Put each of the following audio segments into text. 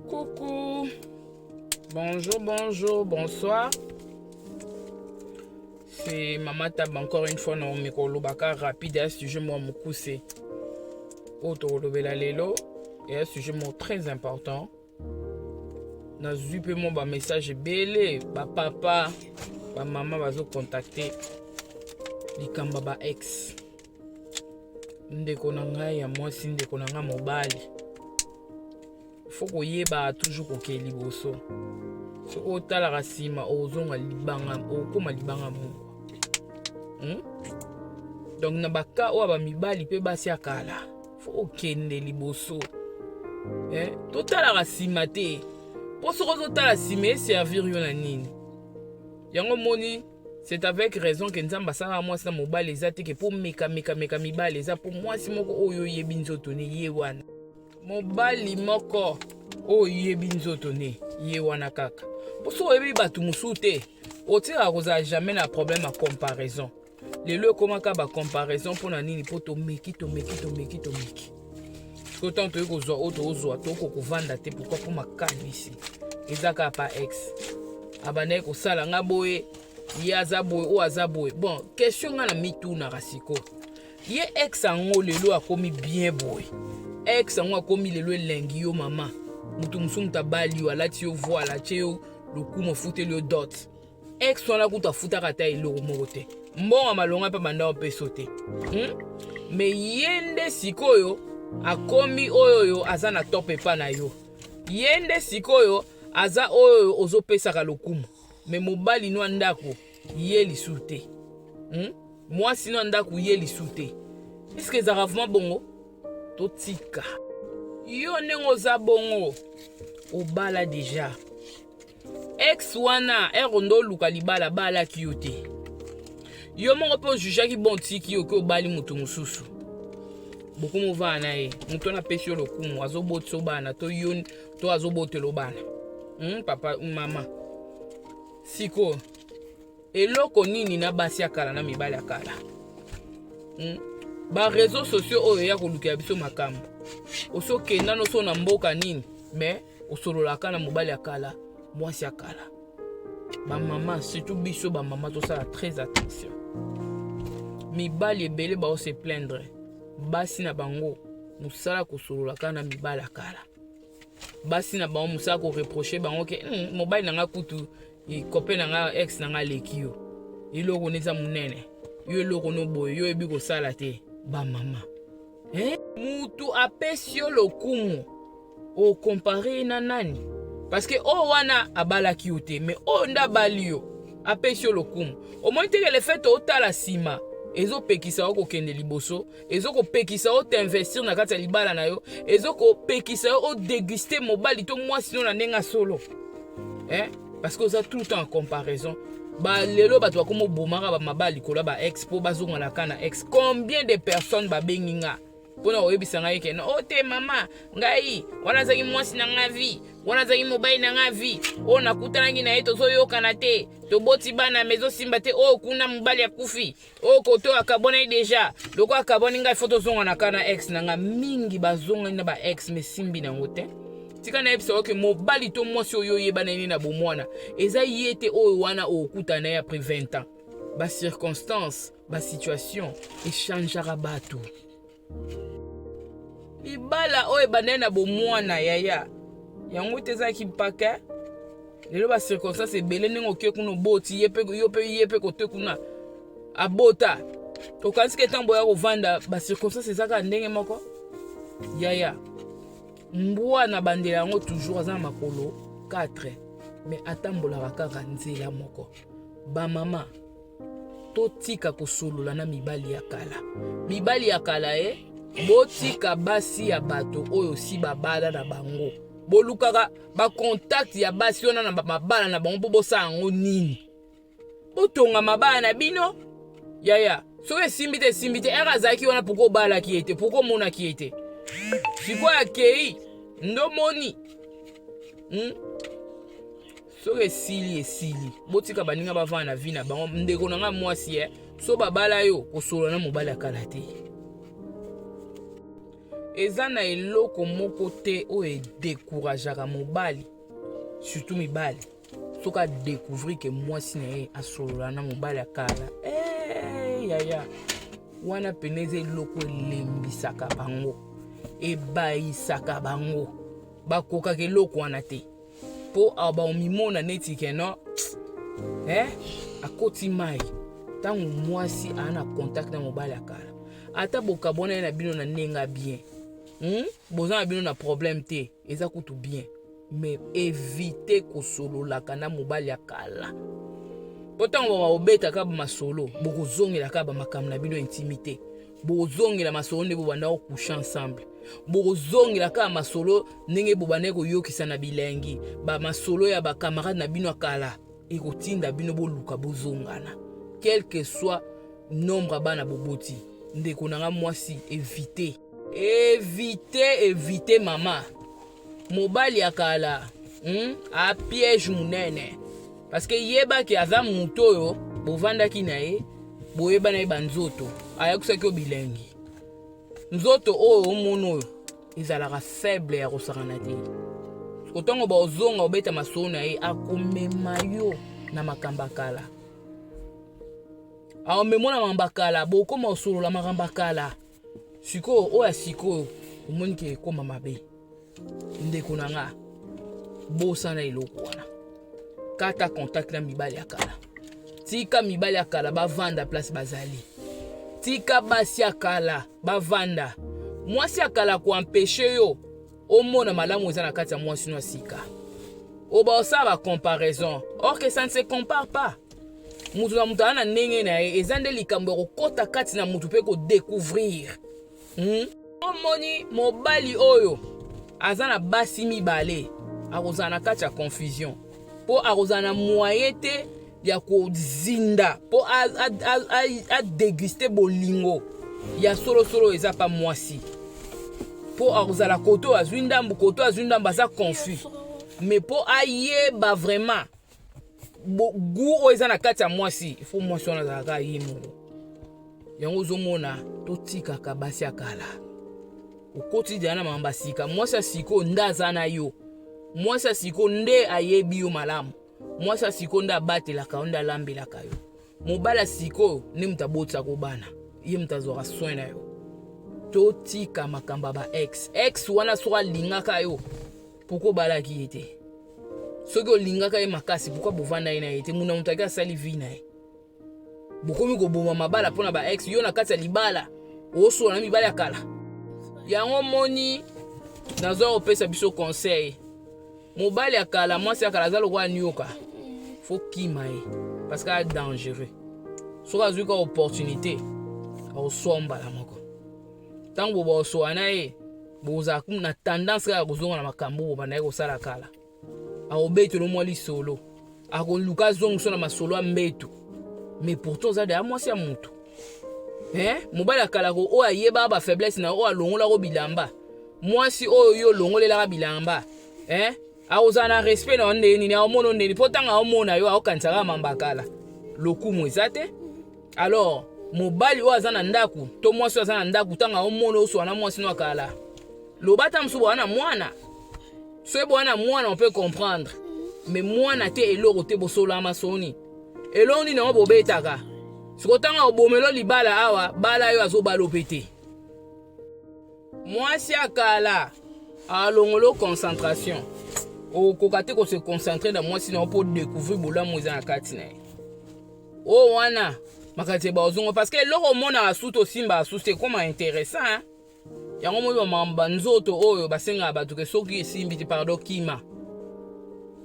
Coucou. Bonjour, bonjour, bonsoir. C'est Mama Tab encore une fois na mikolobaka rapide ya sujet mwa mokuse oyo tokolobela lelo ya sujet moko très important nazwi mpe mwa bamessage ebele bapapa bamama bazocontacte likambo ya ba ex ndeko na ngai ya mwasi ndeko na ngai mobali fo koyeba toujours kokee liboso soki otalaka nsima ozonga libanga okóma libanga mungwa hmm? donc na baka oyo bamibali mpe basi ya kala fo okende liboso eh? Totalaka nsima te, mpo soki ozotala nsima eservir yo na nini? Yango moni, c'est avec raison ke Nzambe asalaka mwasi na mobali. Eza te ke mpo meka meka meka mibali, eza mpo mwasi moko oyo oyebi nzoto ne ye wana, mobali moko oyo oyebi nzoto ne ye wana kaka. Mpo soki oyebi bato mosusu te, otikaka kozala jamais na problème ya comparaison. Lelo ekomaka bacomparaison mpo na nini? Mpo tomeki, tomeki, tomeki, tomeki. Sikoyo ntango toyei kozwa oyo tozwa, toko kovanda te. Pourquoi? Mpo makanisi eza kaka pa ex abandaki kosala nga boye, ye aza boye, oyo aza boye. Bon, question nga na mitunaka sikoyo, ye ex yango lelo akomi bien boye, ex yango akomi lelo elengi, yo mama, moto mosusu, moto abali yo, alati yo voile, atie yo lokumu, afuteli yo dot. Ex wana kutu afutaka ata eloko moko te, mbongo malonga mpe banda opeso te, Mais ye nde sikoyo akomi oyo oyo aza na top epa na yo, ye nde sikoyo aza oyo ozopesaka lokumu. Me mobali no ya ndako ye lisu te, Mwasi no ya ndako ye lisu te. Eske ezalaka vraiment bongo? Totika yo ndenge oza bongo, obala deja. Ex wana ere nde oluka libala, balaki yo te, yo moko mpe ojugeaki bon, tiki yo ke obali moto mosusu, bokomi ovanda na ye. Moto wana apesi yo lokumu, azobotisa bana to yo to azobotela bana, Papa, mama, sikoyo eloko nini na basi ya kala na mibali ya kala, Baréseaux sociaux oyo eya kolukela biso makambo. Osi okenda noso na mboka nini, mais osololaka na mobali ya kala, mwasi ya kala. Bamama, surtout biso bamama, tosala très attention. Mibali ebele baose plaindre, basi na bango mosala kosolola kaka na mibali ya kala, basi na bango mosala koreproche bango ke mobali na nga kutu, copain na nga, ex na nga aleki yo, eloko neza monene, yo eloko no boye, yo oyebi kosala te. Bamama, eh? Mutu apesi yo lokumu, okompare ye na nani? Parce que oyo wana abalaki yo te, mais oyo nde abali yo, apesi yo lokumu. Omoni teke le fait otala nsima ezopekisa yo kokende liboso, ezokopekisa yo t'investir na kati ya libala na yo, ezokopekisa yo odéguste mobali to mwasi no na ndenge ya solo, eh? Parce que oza tout le temps en comparaison. Balelo bato bakoma obomaka bamabala likolo ya baex mpo bazongalaka na ex. Combien de personnes babengi nga mpona koyebisa ngai ke o te mama, ngai wana azalaki mwasi na nga vie, wana azalaki mobali na nga vie, oyo nakutanaki na ye, tozoyokana te, toboti bana me ezosimba te, oyo kuna mobali akufi, oyo kote oyo akabwanaki deja, lokola akabwani ngai fo tozonga ka na ex na nga. Mingi bazongani na baex me simbi nango te. Tika nayebisa yo ke mobali to mwasi oyo oyebana ye na bomwana eza ye te oyo wana okutana na ye après 20 ans. Bacirconstance, basituation echangeaka bato. Libala oyo ebandaki na bomwana, yaya, yango te ezalaki mpaka lelo. Bacirconstance ebele, ndenge oke kuna oboti ye mpe, yo mpe, ye mpe kote kuna abota, okanisi ke ntango boya kovanda bacirconstance eza kaka ndenge moko. Yaya, mbwa na bandela yango toujours aza na makolo 4, mais atambolaka kaka nzela moko. Bamama, totika kosolola na mibali ya kala. Mibali ya kala e, botika basi ya bato oyo si babala na bango. Bolukaka bacontact ya basi wana na mabala na bango mpo bosala yango nini? Botonga mabala na bino, yaya. Soki esimbi te, esimbi te. Ere azalaki wana, pourquoi obalaki ye te? Pourquoi omonaki ye te? Sikoyo akei ndomoni, Soki esili, esili. Botika baninga bavanda na vie na bango. Ndeko na ngai mwasi, e, so babala yo, kosolola na mobali ya kala te. Eza na eloko moko te oyo edécourageaka mobali, surtout mibali, soki adécouvrir ke mwasi na ye asolola na mobali ya kala. Hey, yaya wana pene eza eloko elembisaka bango, ebayisaka bango, bakokaka eloko wana te, mpo baomimona neti ke no, eh, akoti mai. Ntango mwasi aa na contact na mobali ya kala, ata bokabwana ye na bino na ndenge ya bien, Boza na bino na problème te, eza kutu bien, mais évite kosololaka na mobali ya kala, mpo ntango bakobetaka masolo, bokozongelaka bamakambo na bino intimité, bokozongela masolo nde bobanda kocoucher ensemble, bokozongela kaka masolo ndenge bobandaki koyokisa na bilengi, bamasolo ya bacamarade na bino ya kala. Ekotinda bino boluka bozongana, quel que soit nombre ya bana boboti. Ndeko na nga mwasi, évite, évite, évite mama. Mobali ya kala, A piège monene, parce que yebaki aza moto oyo bovandaki na ye, boyeba na ye banzoto, ayakisaki yo bilengi. Nzoto oyo omona oyo ezalaka faible ya kosakana te. Kotango baozonga obeta masolo na ye, akomema yo na makambo ya kala, aomema na makambo ya kala, bokoma osolola makambo ya kala. Sikoyo oyo ya sikoyo omoni ke ekóma mabe. Ndeko na nga, bosana eloko wana, kata contact na mibali ya kala. Tika mibali ya kala bavanda place bazali, tika basi ya kala bavanda. Mwasi ya kala koempêcher yo omona malamu eza na kati ya mwasi no ya sika oyo baosala bacomparaison, or que ça ne se compare pas. Mutu na mutu aza na ndenge na ye. Eza nde likambo ya kokɔta kati na mutu mpe kodécouvrir, Omoni mobali oyo aza na basi mibale akozala na kati ya confusion, mpo akozala na moyen te ya kozinda mpo adéguster bolingo ya solosolo eza pa mwasi, mpo akozala koto azwi ndambu, koto azwi ndambu, aza confus. Mais mpo ayeba vraiment goût oyo eza na kati ya mwasi, il faut mwasi wana azalaka ye moko. Yango ozomona, totikaka basi ya kala, okoti deya na makambo ya sika. Mwasi ya sikoyo nde aza na yo, mwasi ya sikoyo nde ayebi yo malamu, mwasi ya sikoyo nde abatelaka yo, nde alambelaka yo. Mobali ya sikoyo nde moto abotisaka bana, ye moto azwaka soin na yo. Totika makambo ya ba ex. Ex wana, soki alingaka yo, pourquoi obalaki ye te? Soki olingaka ye makasi, pourquoi bovanda ye na ye te? Muna moto ake asali vie na ye. Bokomi koboma mabala mpona ba ex. Yo na kati ya libala osola na mibali ya kala. Yango moni nazwa kopesa biso conseil: mobali ya kala, mwasi ya kala aza lokola nioka, faut kima ye, parce que aza dangereux. Soki azwi ka opportunité, akoswa mbala moko. Ntango bo baoswa na ye, bozala na tendance kaka kozonga na makambo bobandaki kosala kala. Akobetela mwa lisolo, akoluka azongiso na masolo ya mbeto, mais pourtant oza deya mwasi ya motu, eh? Mobali akalaka oyo ayebaka bafaiblesse na oyo alongolaka bilamba. Mwasi oyo yo olongolelaka bilamba, eh? Akozala na respect na yo ndenge nini? Aomona ndeni? Mpo ntango aomona yo, aokanisaka mamba kala, lokumu eza te. Alors mobali oyo aza na ndako to mwasi oyo aza na ndako, ntango aomona oswa na mwasi no akala, loba ata mosusu boza na mwana. Soki boza na mwana, on peut comprendre, mais mwana te, eloko te, bosolama masoni eloko nini yango bobetaka. Siko ntango obomelo libala awa, bala yo azobala mpe te. Mwasi akala alongolo concentration, okoka te kose concentrer na mwasi na yo mpo découvrir bolamu eza na kati na ye. Oyo wana makanisi bazongo, parce que eloko omonaka su to osimbaka su te, ekoma intéressant, hein? Yango moi bamakambo banzoto oyo basengaka bato ke soki esimbi te, pardon, kima.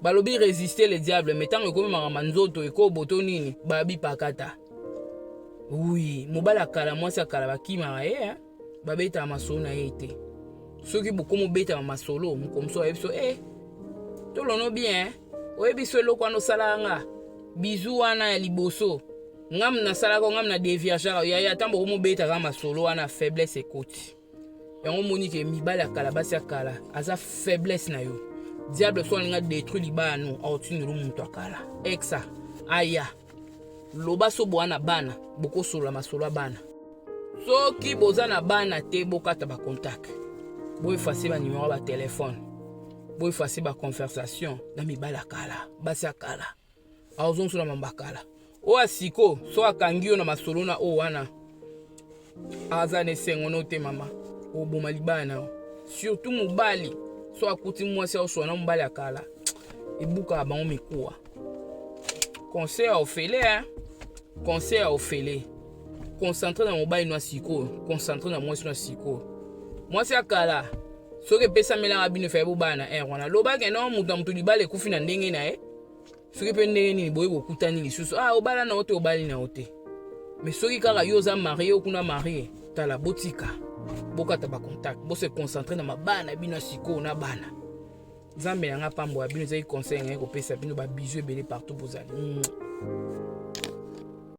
Balobi résister le diable, mais ntango ekomi makambo ya nzoto, ekobo to nini, babi pakata. Oui, mobali akala, mwasi akala, bakimaka ye, hein? Babetaka masolo na ye te. Soki bokomi obetaka masolo, mokomoso ayebi so, eh, tolono bien, oyebi so eloko wana osalaka nga bizu wana ya liboso, ngam nasalaka, ngam na déviergeaka yaya. Ntango bokomi obetaka masolo wana, faiblesse ekoti. Yango omoni ke mibali ya kala, basi ya kala aza faiblesse na yo. Diable so alinga détruire libala no, aotindela moto akala exa aya loba. So boa na bana, bokosolola masolo ya bana. Soki boza na bana te, bokata bacontact. Boeffacer banimero ya batelefone, boeffacer baconversation na mibali ya kala, basi ya kala. Azongisa na mambo ya kala. Oyo ya siko, so akangi yo na masolo na oyo wana, aza na esengo no te. Mama, oboma libala na yo. Surtout mobali, so akuti mwasi aoswana mobali ya kala, ebukaka bango mikuwa. Conseil ya ofele, hein? Conseil ya ofele: concentre na mobali no ya sikoyo, concentre na mwasi no ya sikoyo. Mwasi ya kala, soki epesamelaka bino, efai bobala na aire wana. Lobake no, moto na moto, libala ekufi na ndenge na ye. Soki mpe ndenge nini boye bokutani lisusu, ah, obala na yo te, obali na yo te. Mais soki kaka yo oza marié, okuna marié, tala, botika, bokata bacontact, bose concentre na mabala na bino ya sikoyo na bana. Nzambe na nga pambola bino. Ezali conseil ngai kopesa bino. Babisous ebele partout bozali.